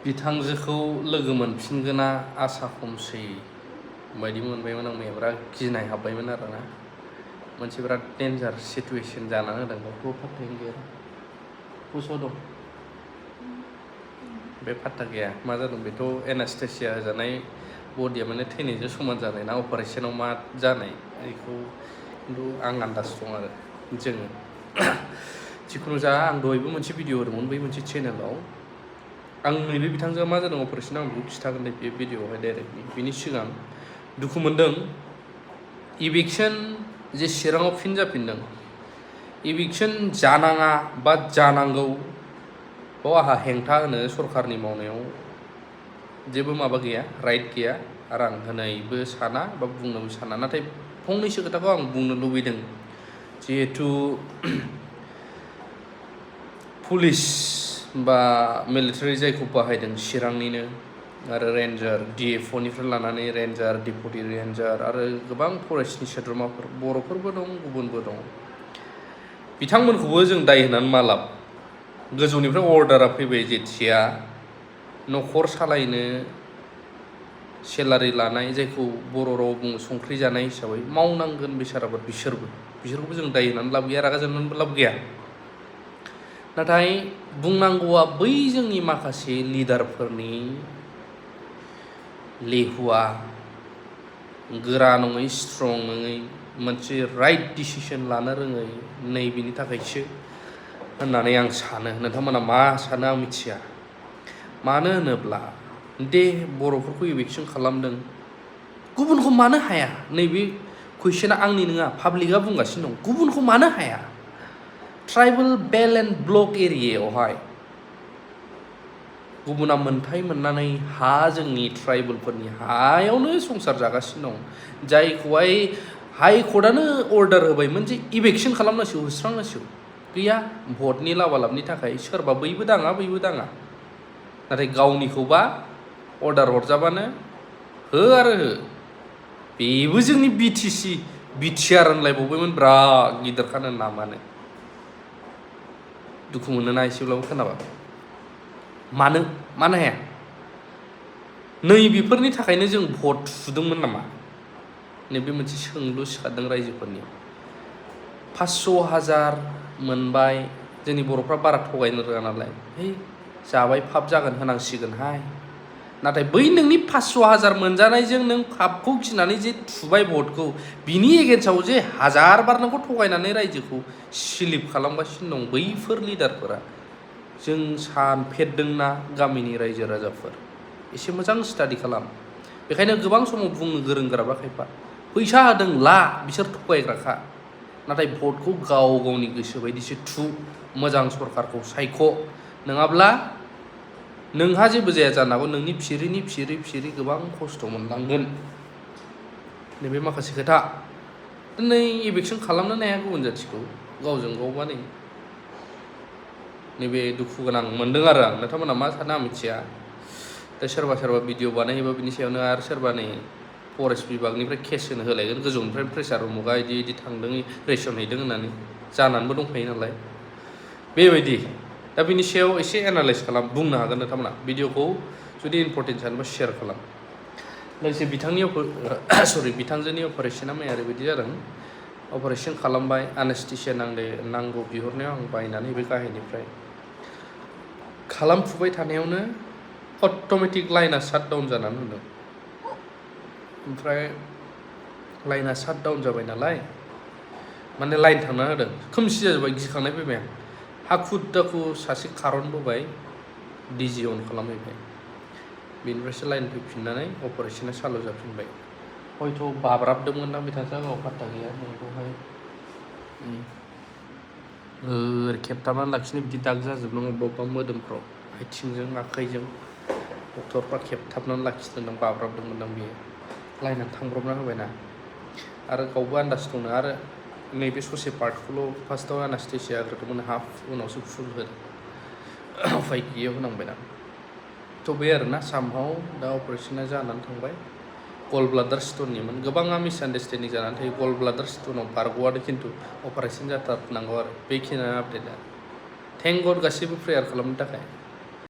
बिथांजोखौ लोगो मोनफिनगोना आसा खमसै बायदि मोनबायमोन आं बिराद गिनाय हाबबायमोन आरोना मोनसे बिराद डेन्जार सिटुवेसन जानानै होदों बेखौ फात्तायानो गैया हुसआव दं बे फात्ता गैया मा जादों बेथ' एनास्थेसिया होजानाय बडिया माने थैनायजों समान जानाय ना अपारेसनाव मा जानाय बेखौ खिन्थु आं आन्दाज दं आरो जोङो जिखुनु जा आं दहायबो मोनसे भिडिअ होदोंमोन बै मोनसे चेनेलाव आं नैबे बिथांजोआ मा जादों अपारेसन आं बेखौ खिन्थागोन दे बे भिडिअआवहाय डाइरेक्टलि बिनि सिगां दुखु मोनदों इभिक्सन जे चिराङाव फिन जाफिनदों इभिक्सन जानाङा बा जानांगौ बाव आंहा हेंथा होनो सरकारनि मावनायाव जेबो माबा गैया राइट गैया आरो आं होनायबो साना बा बुंनोबो साना नाथाय फंनैसो खोथाखौ आं बुंनो लुबैदों जिहेथु पुलिस बा मिलिटारि जायखौ बाहायदों चिरांनिनो आरो रेन्जार डिएफअनिफ्राय लानानै रेन्जार डिपुटि रेन्जार आरो गोबां फरेस्टनि सोद्रोमाफोर बर'फोरबो दं गुबुनबो दं बिथांमोनखौबो जों दाय होनानै मा लाब गोजौनिफ्राय अर्डारा फैबाय जेथिया न'खर सालायनो सेलारि लानाय जायखौ बर' राव बुङो संख्रि जानाय हिसाबै मावनांगोन बेसाराफोर बिसोरखौबो जों दाय होनानै लाब गैया रागा जोंनानैबो लाब गैया नाथाय बुंनांगौआ बै जोंनि माखासे लिडारफोरनि लेहुवा गोरा नङै स्ट्रं नङै मोनसे राइट डिसिसन लानो रोङै नैबेनि थाखायसो होननानै आं सानो नोंथांमोना मा सानो आं मिथिया मानो होनोब्ला दे बर'फोरखौ इभिक्सन खालामदों गुबुनखौ मानो हाया नैबे कुइसना आंनि नङा पाब्लिकआ बुंगासिनो दं गुबुनखौ मानो हाया ट्राइबेल बेल्ट एन्ड ब्लक एरियायावहाय गुबुना मोन्थाय मोननानै हा जोंनि ट्राइबेलफोरनि हायावनो संसार जागासिनो दं जायखौहाय हाइकर्टआनो अर्डार होबायमोन जे इभिक्सन खालामनांसिगौ होस्रांनांसिगौ गैया भटनि लाबालाबनि थाखाय सोरबा बैबो दाङा बैबो दाङा नाथाय गावनिखौबा अर्डार हरजाबानो हो आरो हो बेबो जोंनि बिटिआर होनलायबावबायमोन बिराद गिदिरखानो नामानो दुखु मोनोना एसेब्लाबो खोनाबा मानो हाया नै बेफोरनि थाखायनो जों भट सुदोंमोन नामा नैबे मोनसे सोंलु सिखारदों रायजोफोरनि 500,000 मोनबाय जोंनि बर'फ्रा बारा थगायनो रोङा नालाय है जाबाय फाब जागोन होनांसिगोनहाय नाथाय बै नोंनि 500,000 मोनजानायजों नों फाबखौ गिनानै जे थुबाय भटखौ बिनि एगेन्स्टआव जे 1000 बार नोंखौ थगायनानै रायजोखौ सिलिप खालामगासिनो दं बैफोर लिडारफोरा जों सानफेरदोंना गामिनि रायजो राजाफोर एसे मोजां स्टाडि खालाम बेखायनो गोबां समाव बुंनो गोरों गोराबा खायफा फैसा होदों ला बिसोर थगायग्राखा नाथाय भटखौ गाव गावनि गोसो बायदिसो थु मोजां सरकारखौ सायख' नङाब्ला नोंहा जेबो जाया जानो हागौ नोंनि फिरि गोबां खस्थ' मोनलांगोन नैबे माखासे खोथा दिनै इभिक्सन खालामनो हाया गुबुन जाथिखौ गावजों गावबा नैबे दुखु गोनां मोनदों आरो आं नोंथांमोना मा सानो आं मिथिया दा सोरबा भिडिअ बानायोबा बिनि सायावनो आरो सोरबा नै फरेस्ट बिभागनिफ्राय केस होनो होलायगोन गोजौनिफ्राय प्रेसार उमुगा इदि थांदों रेसन हैदों होननानै जानानैबो दंखायो नालाय बेबायदि दा बिनि सायाव एसे एनालाइज खालाम बुंनो हागोन नोंथांमोना भिडिअखौ जुदि इम्परटेन्ट सानोबा शेयार खालाम लोगोसे बिथांजोनि अपारेसना मैया ओरैबायदि जादों अपारेसन खालामबाय आनेस्थेसिया नांगौ बिहरनायाव आं बायनानै बे गाहायनिफ्राय खालामफुबाय थानायावनो अट'मेटिक लाइना शाट डाउन जानानै होदों ओमफ्राय लाइना शाट डाउन जाबाय नालाय माने लाइन थांना होदों खोमसि जाजोब्बाय गिखांनाय फैबाय आं हाखु दाखु सासे खारनबोबाय डिजि अन खालामहैबाय बेनिफ्रायसो लाइन फैफिननानै अपारेसना चालु जाफिनबाय हयथ' बाब्राबदोंमोन ना बिथांजों आंनाव फात्ता गैया नैखौहाय खेबथाबनानै लाखिनो बिदि दाग जाजोबदों अबेबा मोदोमफ्राव आथिंजों आखाइजों डक्टरफ्रा खेबथाबनानै लाखिदोंदां बाब्राबदोंमोनदां बेयो लाइनानै थांब्रबना होबायना आरो गावबो आन्दाज दंनो आरो नैबे ससे पार्टखौल' फार्स्टआव एनास्थेसिया होग्रोदोंमोन हाफ उनावसो फुल होदों उफाय गैयियाव होनांबायना थ' बे आरोना सामहाव दा अपारेसना जानानै थांबाय गल ब्लाडार स्टननिमोन गोबाङा मिसआन्डारस्टेन्डिं जानानै थायो गल ब्लाडार स्टनाव बारग'आनो खिन्थु अपारेसन जाथारनांगौ आरो बेखिनियानो आपडेटआ थेंक गड गासैबो प्रेयार खालामनो थाखाय